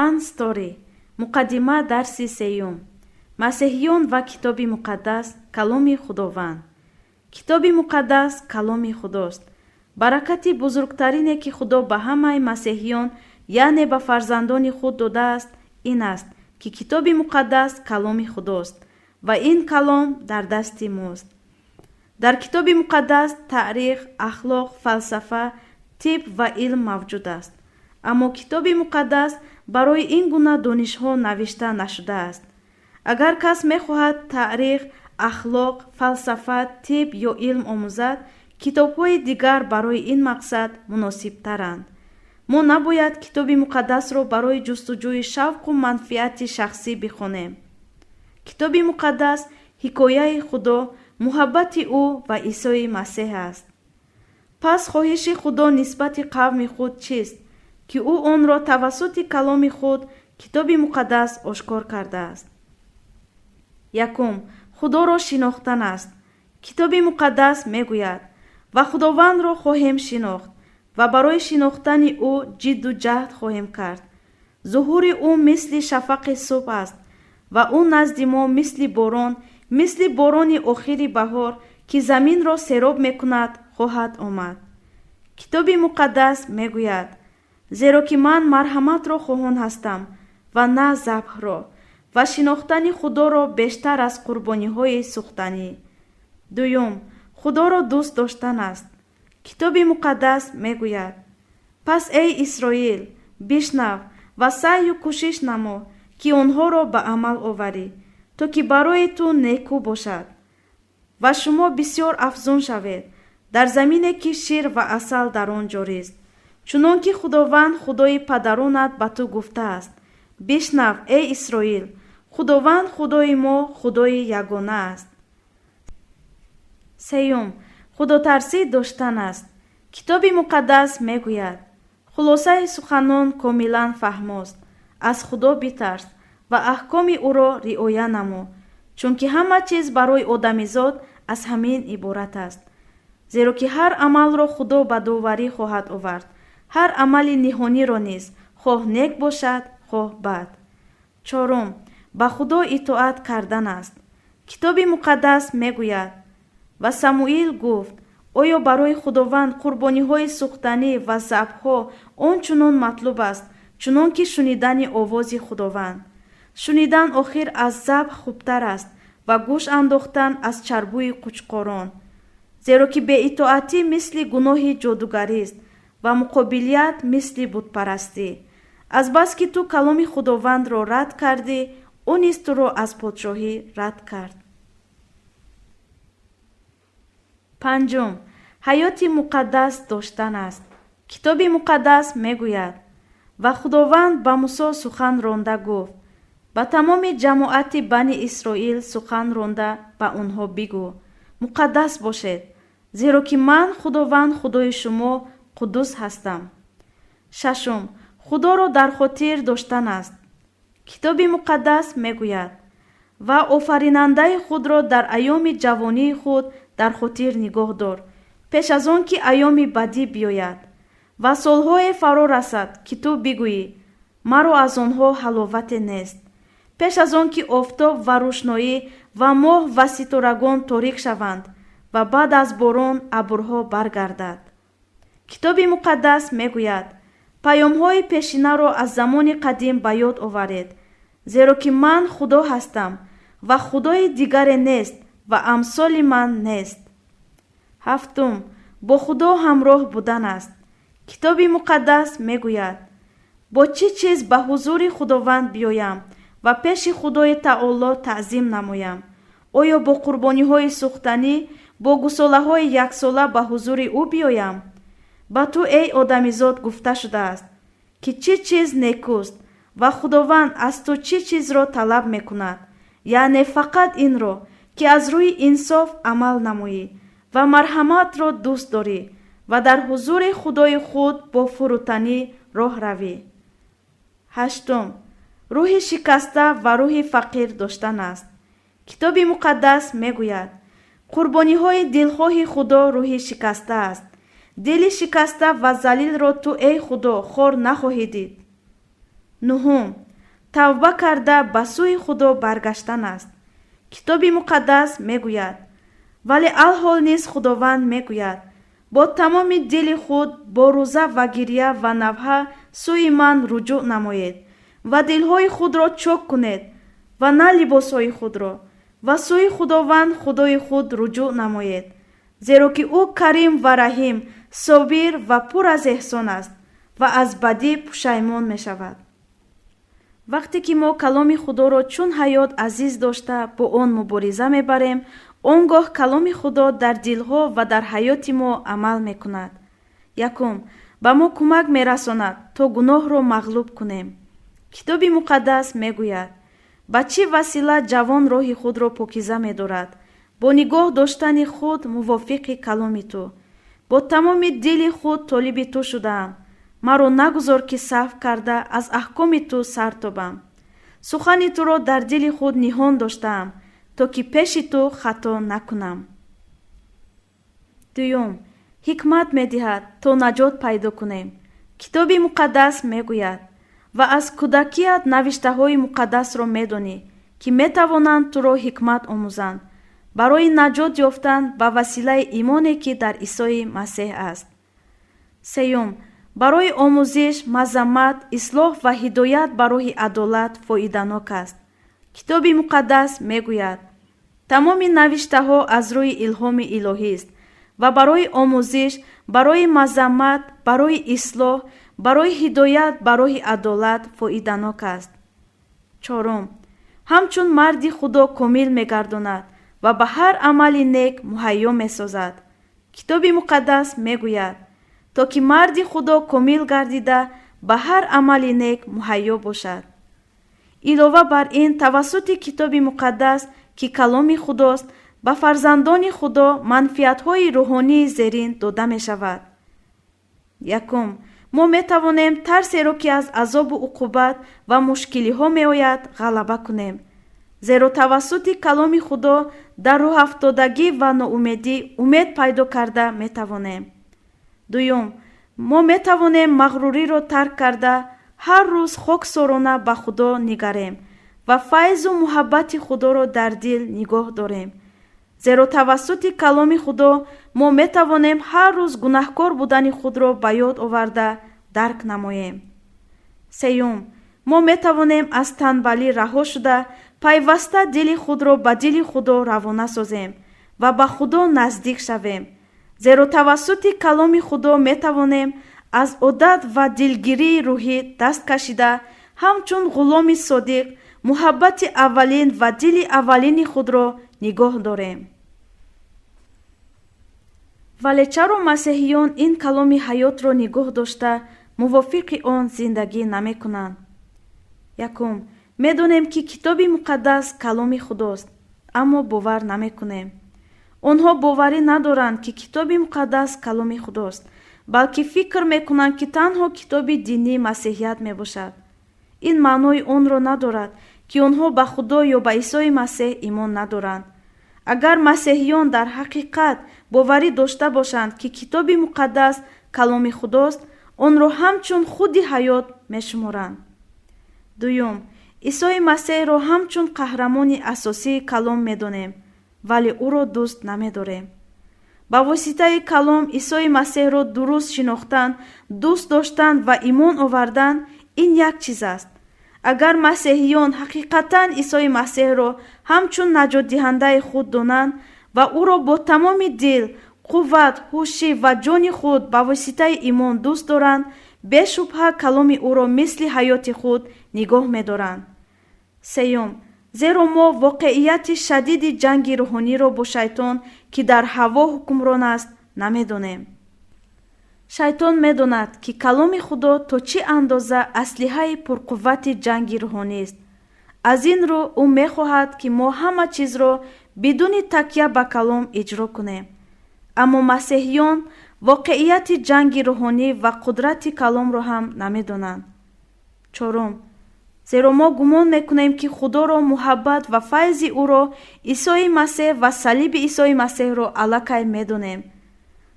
One Story. Муқаддима. Дарси сеюм: масеҳиён ва Китоби Муқаддас, каломи Худованд. Китоби Муқаддас каломи Худост. Баракати бузургтарине, ки Худо ба ҳамаи масеҳиён, яъне ба фарзандони худ додааст, ин аст, ки Китоби Муқаддас каломи Худост ва ин калом дар дасти мост. Дар Китоби Муқаддас таърих, ахлоқ, фалсафа, тиб ва илм мавҷуд аст, аммо Китоби Муқаддас барои ин гуна донишҳо навишта нашудааст. Агар кас мехоҳад таърих, ахлоқ, фалсафа, тиб ё илм омӯзад, китобҳои дигар барои ин мақсад муносибтаранд. Мо набояд Китоби Муқаддасро барои ҷустуҷӯи шавқу манфиати шахсӣ бихонем. Китоби Муқаддас ҳикояи Худо, муҳаббати ӯ ва Исои Масеҳ аст. Пас хоҳиши Худо нисбати қавми худ чист, ки ӯ онро тавассути каломи худ, Китоби Муқаддас, ошкор кардааст? Якум: Худоро шинохтан аст. Китоби Муқаддас мегӯяд: «Ва Худовандро хоҳем шинохт ва барои шинохтани ӯ ҷидду ҷаҳд хоҳем кард. Зуҳури ӯ мисли шафақи субҳ аст ва ӯ назди мо мисли борон, мисли борони охири баҳор, ки заминро сероб мекунад, хоҳад омад». Китоби Муқаддас мегӯяд: «Зеро ки ман марҳаматро хоҳон ҳастам ва на забҳро ва шинохтани Худоро бештар аз қурбониҳои сӯхтанӣ». Дуюм: Худоро дӯст доштан аст. Китоби Муқаддас мегӯяд: «Пас, эй Исроил, бишнав ва саъю кӯшиш намо, ки онҳоро ба амал оварӣ, то ки барои ту некӯ бошад ва шумо бисёр афзун шавед дар замине, ки шир ва асал дар он ҷорист, чунон ки Худованд, Худои падаронат, ба ту гуфтааст. Бишнав, эй Исроил, Худованд, Худои мо, Худои ягона аст». Сеюм: худотарсӣ доштан аст. Китоби Муқаддас мегӯяд: «Хулосаи суханон комилан фаҳмост: аз Худо битарс ва аҳкоми ӯро риоя намо, чунки ҳама чиз барои одамизод аз ҳамин иборат аст. Зеро ки ҳар амалро Худо ба доварӣ хоҳад овард, ҳар амали ниҳониро низ, хоҳ нек бошад, хоҳ бад». Чорум: ба Худо итоат кардан аст. Китоби Муқаддас мегӯяд: «Ва Самуил гуфт: оё барои Худованд қурбониҳои сӯхтанӣ ва забҳҳо он чунон матлуб аст, чунон ки шунидани овози Худованд? Шунидан охир аз забҳ хубтар аст ва гӯш андохтан аз чарбуи қучқорон. Зеро ки беитоатӣ мисли гуноҳи ҷодугарист ва муқобилият мисли бутпарастӣ. Азбаски ту каломи Худовандро рад кардӣ, ӯ низ туро аз подшоҳӣ рад кард». Панҷум: ҳаёти муқаддас доштан аст. Китоби Муқаддас мегӯяд: «Ва Худованд ба Мусо сухан ронда гуфт: ба тамоми ҷамоати Бани Исроил сухан ронда ба онҳо бигӯ: муқаддас бошед, зеро ки ман, Худованд, Худои шумо, қуддус ҳастам». Шашум: Худоро дар хотир доштан аст. Китоби Муқаддас мегӯяд: «Ва офаринандаи худро дар айёми ҷавонии худ дар хотир нигоҳ дор, пеш аз он ки айёми бадӣ биёяд ва солҳое фаро расад, ки ту бигӯӣ: маро аз онҳо ҳаловате нест, пеш аз он ки офтоб ва рӯшноӣ ва моҳ ва ситорагон торик шаванд ва баъд аз борон абрҳо баргардад». Китоби Муқаддас мегӯяд: «Паёмҳои пешинаро аз замони қадим ба ёд оваред, зеро ки ман Худо ҳастам ва Худои дигаре нест ва амсоли ман нест». Ҳафтум: бо Худо ҳамроҳ будан аст. Китоби Муқаддас мегӯяд: «Бо чӣ чиз ба ҳузури Худованд биёям ва пеши Худои Таоло таъзим намоям? Оё бо қурбониҳои сӯхтанӣ, бо гусолаҳои яксола ба ҳузури ӯ биёям? Ба ту, эй одамизод, гуфта шудааст, ки чӣ чиз некӯст ва Худованд аз ту чӣ чизро талаб мекунад, яъне фақат инро, ки аз рӯи инсоф амал намоӣ ва марҳаматро дӯст дорӣ ва дар ҳузури Худои худ бо фурӯтанӣ роҳ равӣ». Ҳаштум: рӯҳи шикаста ва рӯҳи фақир доштан аст. Китоби Муқаддас мегӯяд: «Қурбониҳои дилхоҳи Худо рӯҳи шикаста аст. Дили шикаста ва залилро ту, эй Худо, хор нахоҳӣ дид». Нуҳум, тавба карда ба сӯи Худо баргаштан аст. Китоби Муқаддас мегӯяд: «Вале алҳол низ Худованд мегӯяд: бо тамоми дили худ, бо рӯза ва гиря ва навҳа сӯи ман руҷӯъ намоед ва дилҳои худро чок кунед ва на либосҳои худро, ва сӯи Худованд, Худои худ, руҷӯъ намоед, зеро ки ӯ карим ва раҳим, собир ва пур аз эҳсон аст ва аз бадӣ пушаймон мешавад». Вақте ки мо каломи Худоро чун ҳаёт азиз дошта, бо он мубориза мебарем, он гоҳ каломи Худо дар дилҳо ва дар ҳаёти мо амал мекунад. Якум, ба мо кӯмак мерасонад, то гуноҳро мағлуб кунем. Китоби Муқаддас мегӯяд: «Ба чӣ васила ҷавон роҳи худро покиза медорад? Бо нигоҳ доштани худ мувофиқи каломи ту. Бо тамоми дили худ толиби ту шудаам, маро нагузор, ки саҳв карда аз аҳкоми ту сар тобам. Сухани туро дар дили худ ниҳон доштаам, то ки пеши ту хато накунам». Дуюм, ҳикмат медиҳад, то наҷот пайдо кунем. Китоби Муқаддас мегӯяд: «Ва аз кӯдакият навиштаҳои муқаддасро медонӣ, ки метавонанд туро ҳикмат омӯзанд барои наҷот ёфтан ба василаи имоне, ки дар Исои Масеҳ аст». Сеюм, барои омӯзиш, мазаммат, ислоҳ ва ҳидоят ба роҳи адолат фоиданок аст. Китоби Муқаддас мегӯяд: «Тамоми навиштаҳо аз рӯи илҳоми илоҳист ва барои омӯзиш, барои мазаммат, барои ислоҳ, барои ҳидоят ба роҳи адолат фоиданок аст». Чорум, ҳамчун марди Худо комил мегардонад ва ба ҳар амали нек муҳайё месозад. Китоби Муқаддас мегӯяд: «То ки марди Худо комил гардида, ба ҳар амали нек муҳайё бошад». Илова бар ин, тавассути Китоби Муқаддас, ки каломи Худост, ба фарзандони Худо манфиатҳои рӯҳонии зерин дода мешавад. Якум, мо метавонем тарсеро, ки аз азобу уқубат ва мушкилиҳо меояд, ғалаба кунем, зеро тавассути каломи Худо дар рӯҳафтодагӣ ва ноумедӣ умед пайдо карда метавонем. Дуюм, мо метавонем мағруриро тарк карда, ҳар рӯз хоксорона ба Худо нигарем ва файзу муҳаббати Худоро дар дил нигоҳ дорем, зеро тавассути каломи Худо мо метавонем ҳар рӯз гунаҳкор будани худро ба ёд оварда дарк намоем. Сеюм, мо метавонем аз танбалӣ раҳо шуда, пайваста дили худро ба дили Худо равона созем ва ба Худо наздик шавем, зеро тавассути каломи Худо метавонем аз одат ва дилгирии рӯҳӣ даст кашида, ҳамчун ғуломи содиқ муҳаббати аввалин ва дили аввалини худро нигоҳ дорем. Вале чаро масеҳиён ин каломи ҳаётро нигоҳ дошта, мувофиқи он зиндагӣ намекунанд? Якум, медонем, ки Китоби Муқаддас каломи Худост, аммо бовар намекунем. Онҳо боварӣ надоранд, ки Китоби Муқаддас каломи Худост, балки фикр мекунанд, ки танҳо китоби динии масеҳият мебошад. Ин маънои онро надорад, ки онҳо ба Худо ё ба Исои Масеҳ имон надоранд. Агар масеҳиён дар ҳақиқат боварӣ дошта бошанд, ки Китоби Муқаддас каломи Худост, онро ҳамчун худи ҳаёт мешуморанд. Дуюм, Исои Масеҳро ҳамчун қаҳрамони асосии калом медонем, вале ӯро дӯст намедорем. Ба воситаи калом Исои Масеҳро дуруст шинохтан, дӯст доштан ва имон овардан ин як чиз аст. Агар масеҳиён ҳақиқатан Исои Масеҳро ҳамчун наҷотдиҳандаи худ донанд ва ӯро бо тамоми дил, қувват, ҳушӣ ва ҷони худ ба воситаи имон дӯст доранд, бешубҳа каломи ӯро мисли ҳаёти худ нигоҳ медоранд. Сеюм, зеро мо воқеияти шадиди ҷанги рӯҳониро бо шайтон, ки дар ҳаво ҳукмрон аст, намедонем. Шайтон медонад, ки каломи Худо то чӣ андоза аслиҳаи пурқуввати ҷанги рӯҳонист. Аз ин рӯ, ӯ мехоҳад, ки мо ҳама чизро бидуни такя ба калом иҷро кунем. Аммо масеҳиён воқеияти ҷанги рӯҳонӣ ва қудрати каломро ҳам намедонанд. Чорум, зеро мо гумон мекунем, ки Худоро, муҳаббат ва файзи ӯро, Исои Масеҳ ва салиби Исои Масеҳро аллакай медонем.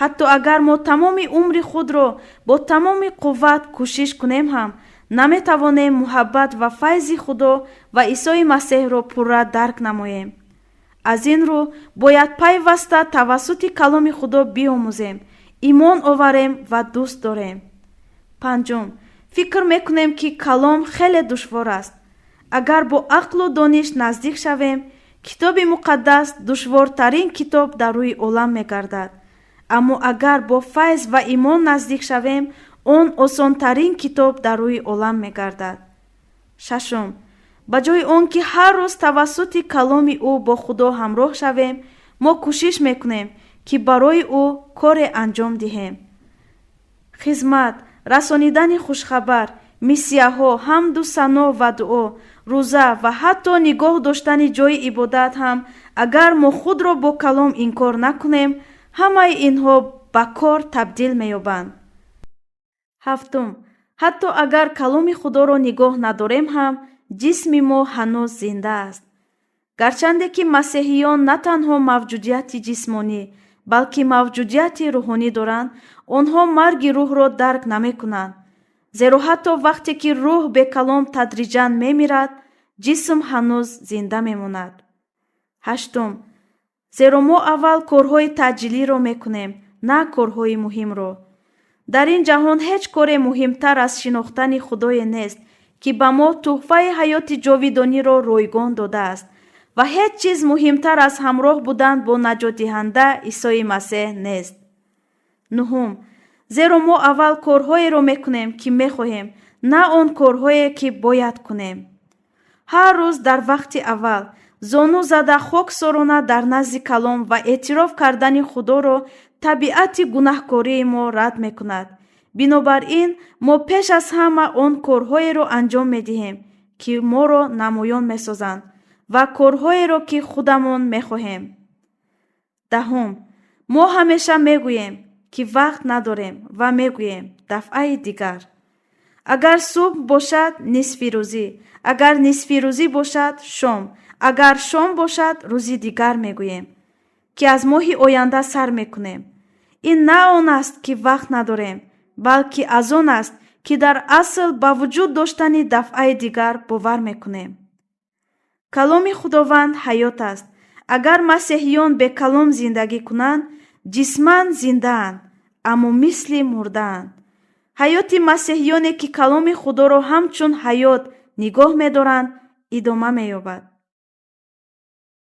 Ҳатто агар мо тамоми умри худро бо тамоми қувват кӯшиш кунем ҳам, Наметавонем муҳаббат ва файзи Худо ва Исои Масеҳро пурра дарк намоем. Аз ин рӯ бояд пайваста тавассути Каломи Худо биомӯзем, имон оварем ва дӯст дорем. Панҷум, фикр мекунем, ки Калом хеле душвор аст. Агар бо ақлу дониш наздик шавем, Китоби Муқаддас душвортарин китоб дар рӯи олам мегардад. Аммо агар бо файз ва имон наздик шавем, он осонтарин китоб дар рӯи олам мегардад. Шашум, ба ҷои он ки ҳар рӯз тавассути Каломи ӯ бо Худо ҳамроҳ шавем, мо кӯшиш мекунем, ки барои ӯ коре анҷом диҳем. Хизмат, расонидани хушхабар, миссияҳо, ҳамду сано ва дуо, рӯза ва ҳатто нигоҳ доштани ҷойи ибодат ҳам, агар мо худро бо Калом инкор накунем, ҳамаи инҳо ба кор табдил меёбанд. Ҳафтум, ҳатто агар Каломи Худоро нигоҳ надорем ҳам, ҷисми мо ҳанӯз зинда аст. Гарчанде ки масеҳиён на танҳо мавҷудияти ҷисмонӣ, балки мавҷудияти рӯҳонӣ доранд, онҳо марги рӯҳро дарк намекунанд, зеро ҳатто вақте ки рӯҳ бекалом тадриҷан мемирад, ҷисм ҳанӯз зинда мемонад. Ҳаштум, зеро мо аввал корҳои таъҷилиро мекунем, на корҳои муҳимро. Дар ин ҷаҳон ҳеҷ коре муҳимтар аз шинохтани Худое нест, ки ба мо тӯҳфаи ҳаёти ҷовидониро ройгон додааст, ва ҳеҷ чиз муҳимтар аз ҳамроҳ будан бо наҷотдиҳанда Исои Масеҳ нест. Нуҳум, зеро мо аввал корҳоеро мекунем, ки мехоҳем, на он корҳое, ки бояд кунем. Ҳар рӯз дар вақти аввал зону зада, хоксорона дар назди Калом ва эътироф кардани Худоро табиати гунаҳкории мо рад мекунад. Бинобар ин мо пеш аз ҳама он корҳоеро анҷом медиҳем, ки моро намоён месозанд, ва корҳоеро, ки худамон мехоҳем. Даҳум, мо ҳамеша мегӯем, ки вақт надорем, ва мегӯем дафъаи дигар. Агар субҳ бошад, нисфирӯзӣ, агар нисфирӯзӣ бошад, шом, агар шом бошад, рӯзи дигар мегӯем, ки аз моҳи оянда сар мекунем. Ин на он аст, ки вақт надорем, балки аз он аст, ки дар асл ба вуҷуд доштани дафъаи дигар бовар мекунем. Каломи Худованд ҳаёт аст. Агар масеҳиён бекалом зиндагӣ кунанд, ҷисман зиндаанд, аммо мисли мурдаанд. Ҳаёти масеҳиёне, ки Каломи Худоро ҳамчун ҳаёт нигоҳ медоранд, идома меёбад.